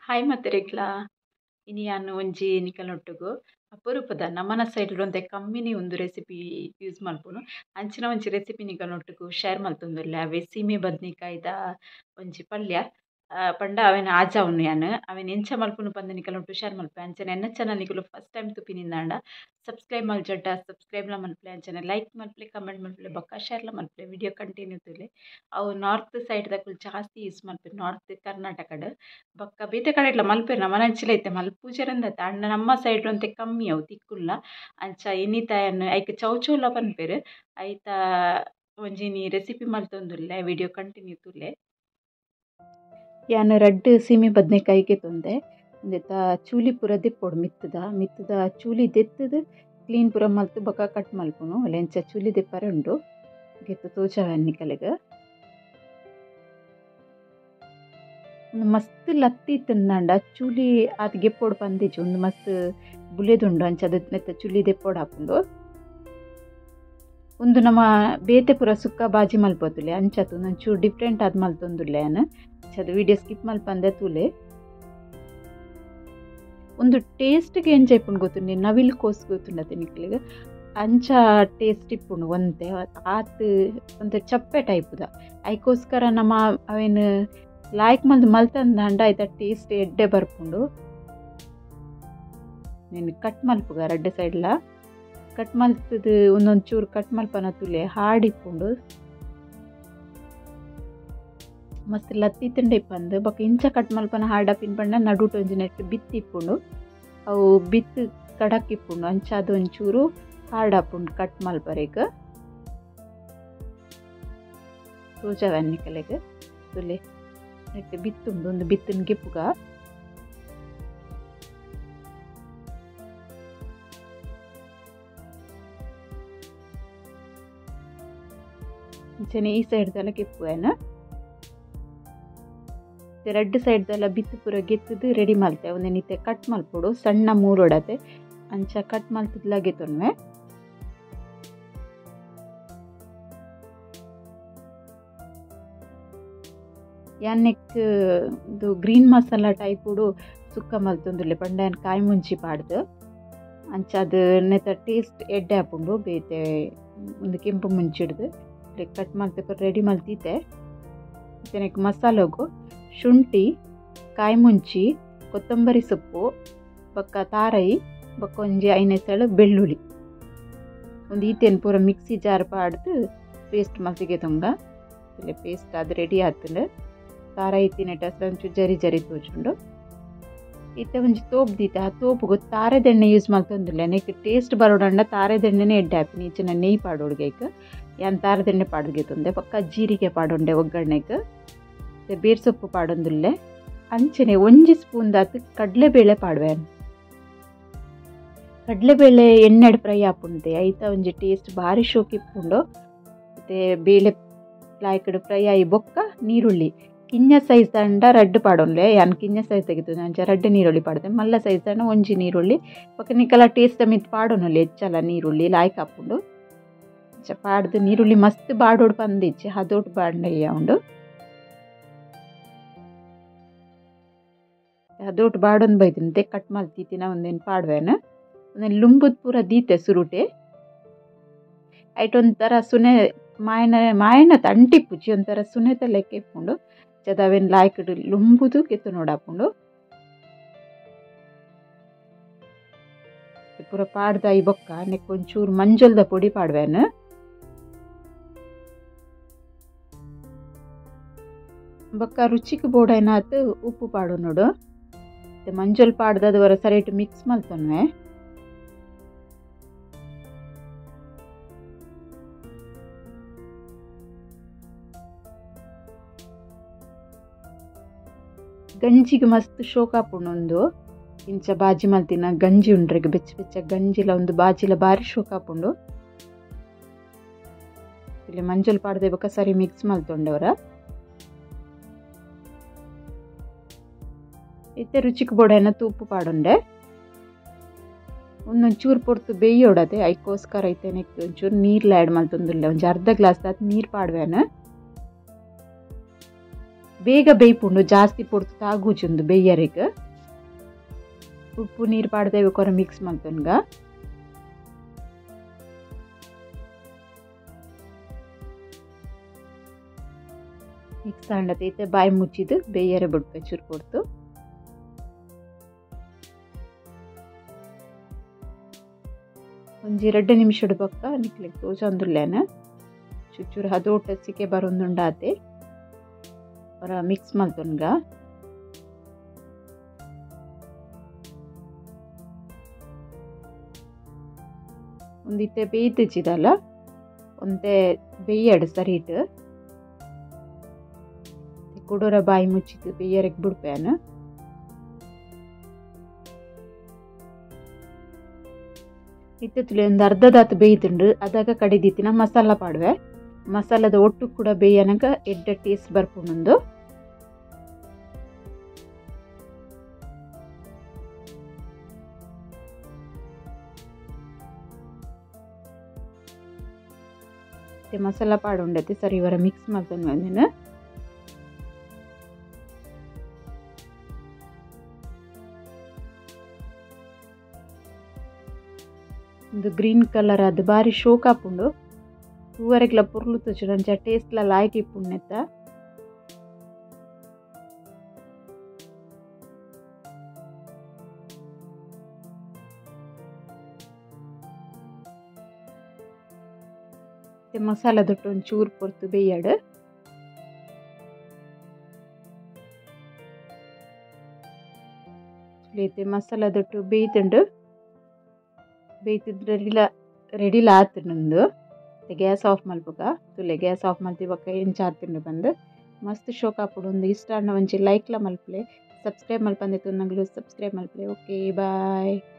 Hi ಮತ್ತೆರೆಗ್ಲಾ ಇನಿ ಯಾನು ಒಂಜಿ ನಿಕಲ್ನೊಟ್ಟುಗು ಅಪರೂಪದ ನಮನ ಸೈಡ್ ಒಂತೆ ಕಮ್ಮಿನಿ ಒಂದು ರೆಸಿಪಿ ಯೂಸ್ ಮಲ್ಪುನು ಅಂಚಿನ ಒಂಜಿ ರೆಸಿಪಿ ನಿಕಲ್ನೊಟ್ಟುಗು ಶೇರ್ ಮಲ್ತೊಂದುಲ್ಲೆ ಅವೆ ಸೀಮೆ ಬದ್ನಿಕಾಯ್ದ ಒಂಜಿ ಪಲ್ಯ ಪಂಡ ಅವೆನ್ ಆಜಾವುನು ಯಾನು ಅವೆನ್ ಎಂಚ ಮಲ್ಪುನು ಪಂದ್ ನಿಕಲ್ನೊಟ್ಟು ಶೇರ್ ಮಲ್ಪೆ ಅಂಚನೆ ಎನ್ನ ಚಾನಲ್ ನಿಕುಲು ಫಸ್ಟ್ ಟೈಮ್ ತುಪಿನಿಂದಾಂಡ ಸಬ್ಸ್ಕ್ರೈಬ್ ಮಲ್ಜಡ್ಡ ಸಬ್ಸ್ಕ್ರೈಬ್ಲ ಮಲ್ಪಲೆ ಅಂಚನೆ ಲೈಕ್ ಮಲ್ಪಲೆ ಕಮೆಂಟ್ ಮಲ್ಪಲೆ ಬೊಕ್ಕ ಶೇರ್ಲ ಮಲ್ಪಲೆ ವಿಡಿಯೋ ಕಂಟಿನ್ಯೂ ತೂಲೆ. ಅವು ನಾರ್ತ್ ಸೈಡ್ ದಕುಲು ಜಾಸ್ತಿ ಯೂಸ್ ಮಲ್ಪೆರ್ ನಾರ್ತ್ ಕರ್ನಾಟಕಡ್ ಬೊಕ್ಕ ಬೇತೆ ಕಡೆಟ್ಲ ಮಲ್ಪೆರ್ ನಮನಂಚಿಲ ಇತ್ತೆ ಮಲ್ಪುಜೆರಂದತ್ತ ಆಂಡ ನಮ್ಮ ಸೈಡ್ ಒಂತೆ ಕಮ್ಮಿ ಅವು ತಿಕ್ಕುಲ್ಲ ಅಂಚ ಇನಿತ ಯಾನ್ ಐಕ್ ಚೌಚೌಲ ಪನ್ಪೆರ್ ಐತ ಒಂಜಿನಿ ರೆಸಿಪಿ ಮಲ್ತೊಂದುಲ್ಲೆ ವಿಡಿಯೋ ಕಂಟಿನ್ಯೂ ತೂಲೆ. ಯಾನ್ ರಡ್ಡ್ ಸೀಮೆ ಬದ್ನೆಕಾಯಿಗೆ ತೊಂದೆ ಉಂದೆತ ಚೂಲಿ ಪೂರ ದೆಪ್ಪೊಡು ಮಿತ್ತದ ಮಿತ್ತದ ಚೂಲಿ ದೆತ್ತದು ಕ್ಲೀನ್ ಪೂರ ಮಲ್ತ್ ಬೊಕ್ಕ ಕಟ್ ಮಲ್ಪುನು ಅಲ್ಲ ಎಂಚ ಚೂಲಿ ದೆಪ್ಪರೆ ಉಂಡು ಗೆತ್ತು ತೋಜಾವೆ ನಿಕಲೆಗ್. ಉಂದು ಮಸ್ತ್ ಲತ್ತಿ ಇತ್ತುಂದಾಂಡ ಚೂಲಿ ಆತ್ ಗೆಪ್ಪೊಡು ಪಂದಿಜ್ಜಿ ಉಂದು ಮಸ್ತ್ ಬುಲೆದುಂಡು ಅಂಚ ಅದು ನೆತ್ತ ಚೂಲಿ ದೆಪ್ಪೊಡು ಆಪುಂಡು. ಉಂದು ನಮ ಬೇತೆ ಪೂರ ಸುಕ್ಕ ಬಾಜಿ ಮಲ್ಪೊತುಲೆ ಅಂಚ ಒಂಚೂರು ಡಿಫ್ರೆಂಟ್ ಆದ್ ಮಲ್ತೊಂದುಲ್ಲೆ ಯಾನ್ ಅದು ವಿಡಿಯೋ ಸ್ಕಿಪ್ ಮಲ್ಪಂದೆ ತೂಲೆ. ಉಂದು ಟೇಸ್ಟ್ಗೆ ಎಂಚ ಇಪ್ಪುಂಡು ಗೊತ್ತುಂಡೆ ನವಿಲು ಕೋಸ್ ಗೊತ್ತುಂಡತೆ ನಿಕ್ಲೆಗ್ ಅಂಚ ಟೇಸ್ಟ್ ಇಪ್ಪುಂಡು ಒಂತೆ ಆತ್ ಒಂತೆ ಚಪ್ಪೆ ಟೈಪುದ ಐಕೋಸ್ಕರ ನಮ ಅವೇನು ಲಾಯ್ಕ್ ಮಲ್ತ್ ಮಲ್ತಂದಾಂಡ ಐತ ಟೇಸ್ಟ್ ಎಡ್ಡೆ ಬರ್ಪುಂಡು. ನೀನು ಕಟ್ ಮಲ್ಪುಗ ರಡ್ಡ್ ಸೈಡ್ಲ ಕಟ್ ಮಲ್ತದು ಒಂದೊಂದು ಚೂರು ಕಟ್ ಮಲ್ಪನ ತೂಲೆ ಹಾರ್ಡ್ ಇಪ್ಪುಂಡು ಮಸ್ತ್ ಲತ್ತಿ ತಿಂಡೆ ಇಪ್ಪಂದು ಬೊಕ್ಕ ಇಂಚ ಕಟ್ ಮಲ್ಪನ ಹಾರ್ಡ್ ಆಪಿನ ಪಂಡ ನಡುಟು ಒಂಜಿ ನೆಟ್ ಬಿತ್ತಿ ಇಪ್ಪುಂಡು ಅವು ಬಿತ್ತು ಕಡಕ್ ಇಪ್ಪುಂಡು ಅಂಚ ಅದು ಒಂಚೂರು ಹಾರ್ಡ್ ಆಪುಂಡು ಕಟ್ ಮಲ್ಪರೆಗ್ ತೋಜಾವೆ ನಿಕಲೆಗ್ ತೂಲೆ ನೆಟ್ ಬಿತ್ತುಂಡು ಒಂದು ಬಿತ್ತುನ್ ಗೆಪ್ಪುಗ. ಅಂಚನೆ ಈ ಸೈಡ್ದೆಲ್ಲ ಗೆಪ್ಪುವೇನ ರಡ್ಡ್ ಸೈಡ್ದೆಲ್ಲ ಬಿತ್ತು ಪೂರ ಗೆತ್ತದು ರೆಡಿ ಮಲ್ತೆ ಒಂದೆನಿತ್ತೆ ಕಟ್ ಮಲ್ಪೊಡು ಸಣ್ಣ ಮೂರೊಡತೆ ಅಂಚ ಕಟ್ ಮಲ್ತದ್ಲ ಗೆತ್ತೊನ್ವೆ. ಯಾನ್ ನೆಕ್ಕ್ ಉಂದು ಗ್ರೀನ್ ಮಸಾಲ ಟೈಪುಡು ಸುಕ್ಕ ಮಲ್ತೊಂದುಲ್ಲೆ ಪಂಡ ಯಾನ್ ಕಾಯಿ ಮುಂಚಿ ಪಾಡ್ದು ಅಂಚ ಅದು ನೆತ್ತ ಟೇಸ್ಟ್ ಎಡ್ಡೆ ಆಪುಂಡು ಬೇತೆ ಉಂದು ಕೆಂಪು ಮುಂಚಿಡ್ದು ಕಟ್ ಮಲ್ತೆ ಪೂರ ರೆಡಿ ಮಲ್ತಿತ್ತೆ. ಇತ್ತೆ ನೆಕ್ಕ್ ಮಸಾಲಗು ಶುಂಠಿ ಕಾಯಿ ಮುಂಚಿ ಕೊತ್ತಂಬರಿ ಸೊಪ್ಪು ಬೊಕ್ಕ ತಾರೈ ಬೊಕ್ಕ ಒಂಜಿ 5 ಎಸಳು ಬೆಳ್ಳುಳ್ಳಿ ಒಂದು ಈತೆನ್ ಪೂರ ಮಿಕ್ಸಿ ಜಾರ್ ಪಾಡ್ದು ಪೇಸ್ಟ್ ಮಲ್ತಿಗೆ ತುಂಗ ಪೇಸ್ಟ್ ಅದು ರೆಡಿ ಆತುಂಡು. ತಾರೈ ತಿನೆಟ್ ಅಸಲು ಒಂಚೂರು ಜರಿ ಜರಿ ತೋಜುಂಡು. ಇತ್ತೆ ಒಂಜಿ ತೋಪು ದೀತೆ ಆ ತೋಪುಗು ತಾರೆದೆಣ್ಣೆ ಯೂಸ್ ಮಲ್ತೊಂದುಲ್ಲೆ ನೆಕ್ಕ್ ಟೇಸ್ಟ್ ಬರೋಡಂಡ ತಾರೆದೆಣ್ಣೆನೇ ಎಡ್ಡೆ ಆಪಿನಿ ಇಚ್ಚಿನ ನೆಯ್ಯಿ ಪಾಡೊಡುಗೈಕ್ ಯಾನ್ ತಾರೆದೆಣ್ಣೆ ಪಾಡ್ದು ಬೊಕ್ಕ ಜೀರಿಗೆ ಪಾಡೊಂಡೆ ಒಗ್ಗರಣೆಗ್ ಬೇರ್ ಸೊಪ್ಪು ಪಾಡೊಂದುಲ್ಲೆ ಅಂಚನೆ ಒಂಜಿ ಸ್ಪೂನ್ ದಾತ್ ಕಡಲೆಬೇಳೆ ಪಾಡುವೆ. ಕಡಲೆಬೇಳೆ ಎಣ್ಣೆಡ್ ಫ್ರೈ ಆಪುಂಡೆ ಐತ ಒಂಜಿ ಟೇಸ್ಟ್ ಭಾರಿ ಶೋಕ್ ಇಪ್ಪುಂಡು. ಮತ್ತೆ ಬೇಳೆ ಲಾಯ್ಕಡ್ ಫ್ರೈ ಆಯಿ ಬೊಕ್ಕ ನೀರುಳ್ಳಿ ಕಿಂಜ ಸೈಜ್ ದಂಡ ರಡ್ಡ್ ಪಾಡೊನ್ಲೆ ಯಾನ್ ಕಿಂಜ ಸೈಜ್ ತೆಗಿತು ಅಂಚ ರಡ್ಡ್ ನೀರುಳ್ಳಿ ಪಾಡ್ದೆ ಮಲ್ಲ ಸೈಜ್ ದಂಡ ಒಂಜಿ ನೀರುಳ್ಳಿ ಬೊಕ್ಕ ನಿಕಲ ಟೇಸ್ಟ್ ಮಿತ್ತ್ ಪಾಡೊನೊಲಿ ಹೆಚ್ಚಲ ನೀರುಳ್ಳಿ ಲಾಯ್ಕ್ ಆಪುಂಡು. ಅಂಚ ಪಾಡ್ದು ನೀರುಳ್ಳಿ ಮಸ್ತ್ ಬಾಡೊಡು ಪಂದಿಜ್ಜಿ ಹದೋಟು ಬಾಡ್ಂಡ ಉಂಡು ಅದೋಟು ಬಾಡೊಂದು ಬೈದಿನತೆ ಕಟ್ ಮಲ್ತಿತ್ತಿನ ಒಂದೇನು ಪಾಡ್ವೇನ ಒಂದೇನು ಲುಂಬುದ್ ಪೂರ ದೀತೆ ಸುರುಟೆ ಐಟ್ ಒಂಥರ ಸುನೆ ಮಾಯನ ಮಾಯನ ಅಂಟಿಪ್ಪುಜಿ ಒಂಥರ ಸುನೆತ ಲೆಕ್ಕ ಇಪ್ಪುಂಡು ಚದವೇನು ಲಾಯ್ಕಡ್ ಲುಂಬುದು ಕೆತ್ತು ನೋಡಾಪುಂಡು. ಪೂರ ಪಾಡ್ದ ಈ ಬೊಕ್ಕ ನೆಕ್ ಒಂಚೂರು ಮಂಜೊಲ್ದ ಪೊಡಿ ಪಾಡ್ವೇನ. ಬೊಕ್ಕ ರುಚಿಕ್ ಬೋಡೈನಾತ್ ಉಪ್ಪು ಪಾಡು ನೋಡು ಮಂಜೊಲ್ ಪಾಡ್ದದು ವರ ಸರಿಟ್ ಮಿಕ್ಸ್ ಮಲ್ತೊನ್ವೆ. ಗಂಜಿಗೆ ಮಸ್ತ್ ಶೋಕ ಆಪುಂಡು ಉಂದು ಇಂಚ ಬಾಜಿ ಮಲ್ತಿನ ಗಂಜಿ ಉಂಡ್ರೆಗ್ ಬೆಚ್ಚ ಬೆಚ್ಚ ಗಂಜಿಲ ಒಂದು ಬಾಜಿಲ ಬಾರಿ ಶೋಕ ಆಪುಂಡು. ಇಲ್ಲಿ ಮಂಜೊಲ್ ಪಾಡ್ದೆ ಬೊಕ್ಕ ಸರಿ ಮಿಕ್ಸ್ ಮಲ್ತೊಂಡವರ. ಇತ್ತೆ ರುಚಿಕ್ ಬೋಡೈನ ತೂಪು ಪಾಡೊಂಡೆ ಒಂದೊಂದು ಚೂರು ಪೊರ್ತು ಬೇಯೋಡತೆ ಐಕೋಸ್ಕರ ಐತೆ ನೆಕ್ ಒಂಚೂರು ನೀರ್ಲ ಆ್ಯಡ್ ಮಲ್ತೊಂದುಲ್ಲೆ ಒಂಜಿ ಅರ್ಧ ಗ್ಲಾಸ್ ದಾತ್ ನೀರು ಪಾಡ್ವೇನ. ಬೇಗ ಬೇಯ್ಪುಂಡು ಜಾಸ್ತಿ ಪೊರ್ತು ತಾಗುಜುಂದು ಬೇಯರಿಗೆ ಉಪ್ಪು ನೀರು ಪಾಡ್ದೆ ಕೊರ ಮಿಕ್ಸ್ ಮಲ್ತೊನ್ಗ ಮಿಕ್ಸ್ ಆಂಡತೆ ಇತ್ತೆ ಬಾಯಿ ಮುಚ್ಚಿದ್ದು ಬೇಯರೆ ಬುಡ್ಪೆ ಚೂರು ಪೊರ್ತು ಒಂಜಿ 2 ನಿಮಿಷದ ಪಕ್ಕ ನಿಕ್ಲೆಗ್ ತೋಜೊಂದುಲ್ಲೇನ ಚುಚ್ಚೂರು ಹದೋಟ ಸಿಕೆ ಬರೊಂದುಂಡಾತೆ ಹೊರ ಮಿಕ್ಸ್ ಮಲ್ತೊನ್ಗ ಒಂದಿತ್ತೆ ಬೇಯ್ತಿಜಿದಲ್ಲ ಒಂತೆ ಬೇಯಡು ಸರಿಟ್ ಕುಡೋರ ಬಾಯಿ ಮುಚ್ಚಿದ್ದು ಬೇಯರಕ್ಕೆ ಬಿಡ್ಪೇನು ಇತ್ತೆ ತುಲೆ ಒಂದು ಅರ್ಧದಾತು ಬೇಯ್ತುಂಡು ಅದಾಗ ಕಡಿದಿತ್ತಿನ ಮಸಾಲ ಪಾಡುವೆ ಮಸಾಲದ ಒಟ್ಟು ಕೂಡ ಬೇಯನಕ ಎಡ್ಡ ಟೇಸ್ಟ್ ಬರ್ಪುಂಡು ಮಸಾಲ ಪಾಡುಂಡತೆ ಸರಿ ಇವರ ಮಿಕ್ಸ್ ಮಾಡ್ತಾನೆ ಬಂದಿನ ಒಂದು ಗ್ರೀನ್ ಕಲರ್ ಅದು ಬಾರಿ ಶೋಕ್ ಆಪುಂಡು ತೂವರೆಗ್ಲ ಪೊರ್ಲು ತೋಜುಂಡು ಅಂಚ ಟೇಸ್ಟ್ಲ ಲಾಯ್ಕ್ ಇಪ್ಪುಂಡು ನೆತ್ತ ಮಸಾಲ ದೊಟ್ಟು ಒಂದು ಚೂರು ಪೊರ್ತು ಬೇಯಡು ಮಸಾಲ ದೊಟ್ಟು ಬೇಯ್ತುಂಡು ಬೇಯ್ತಿದ್ರೆ ರೆಡಿಲ ಆತುಂಡು ಗ್ಯಾಸ್ ಆಫ್ ಮಲ್ಪುಗ ತುಲೆ ಗ್ಯಾಸ್ ಆಫ್ ಮಲ್ತಿ ಬೊಕ್ಕ ಎಂಚ ಆತುಂಡು ಬಂದು ಮಸ್ತ್ ಶೋಕ್ ಆಪುಂಡು ಒಂದು ಇಷ್ಟ ಆಂಡ ಒಂಜಿ ಲೈಕ್ಲ ಮಲ್ಪುಲೆ ಸಬ್ಸ್ಕ್ರೈಬ್ ಮಲ್ಪಂದೆ ತೂನಗಲು ಸಬ್ಸ್ಕ್ರೈಬ್ ಮಲ್ಪುಲೆ. Okay bye.